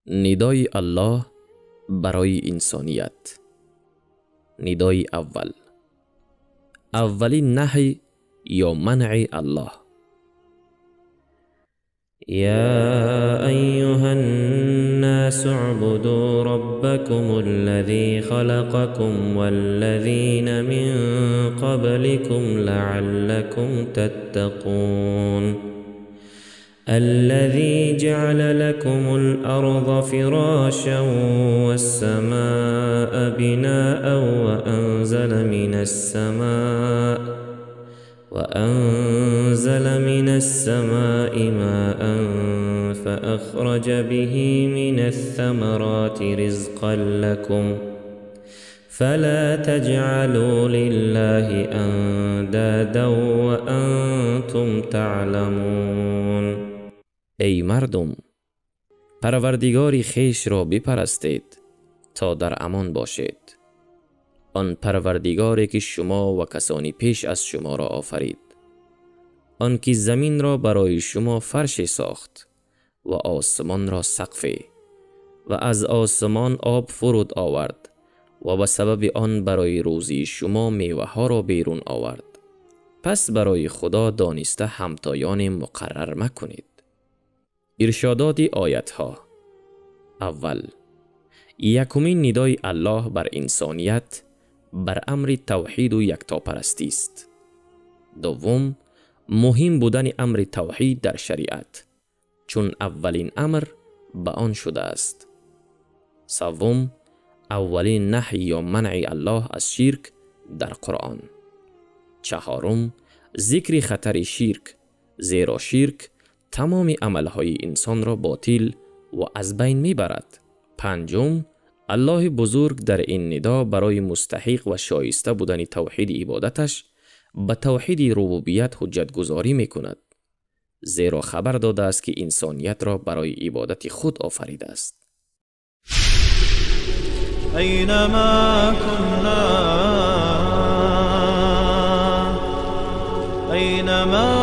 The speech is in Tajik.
Нидои Аллоҳ барои инсоният. Нидои аввал. Аввалин наҳй ё манъи Аллоҳ. يا أيها الناس اعبدوا ربكم الذي خلقكم والذين من قبلكم لعلكم تتقون. الذي جعل لكم الأرض فراشا والسماء بناء وأنزل من السماء ماء فأخرج به من الثمرات رزقا لكم فلا تجعلوا لله أندادا وأنتم تعلمون. Эй мардум, Парвардигори хешро бипарастед то дар амон бошед. Он Парвардигоре ки шумо ва касони пеш аз шуморо офарид, он ки заминро барои шумо фарше сохт ва осмонро сақфе ва аз осмон об фуруд овард ва ба сабаби он барои рӯзии шумо меваҳоро берун овард. Пас барои Худо дониста ҳамтоёне муқаррар макунед. Иршодоти оятҳо. Аввал, якумин нидои Аллоҳ бар инсоният бар амри тавҳиду яктопарастист. Дуввум, муҳим будани амри тавҳид дар шариат, чун аввалин амр ба он шудааст. Севум, аввалин наҳй ё манъи Аллоҳ аз ширк дар Қуръон. Чаҳорум, зикри хатари ширк, зеро ширк тамоми амалҳои инсонро ботил ва аз байн мебарад. Панҷум, Аллоҳи бузург дар ин нидо барои мустаҳиқ ва шоиста будани тавҳиди ибодаташ ба тавҳиди рубубият ҳуҷҷатгузорӣ мекунад, зеро хабар додааст, ки инсониятро барои ибодати худ офаридааст. أينما كنا أينما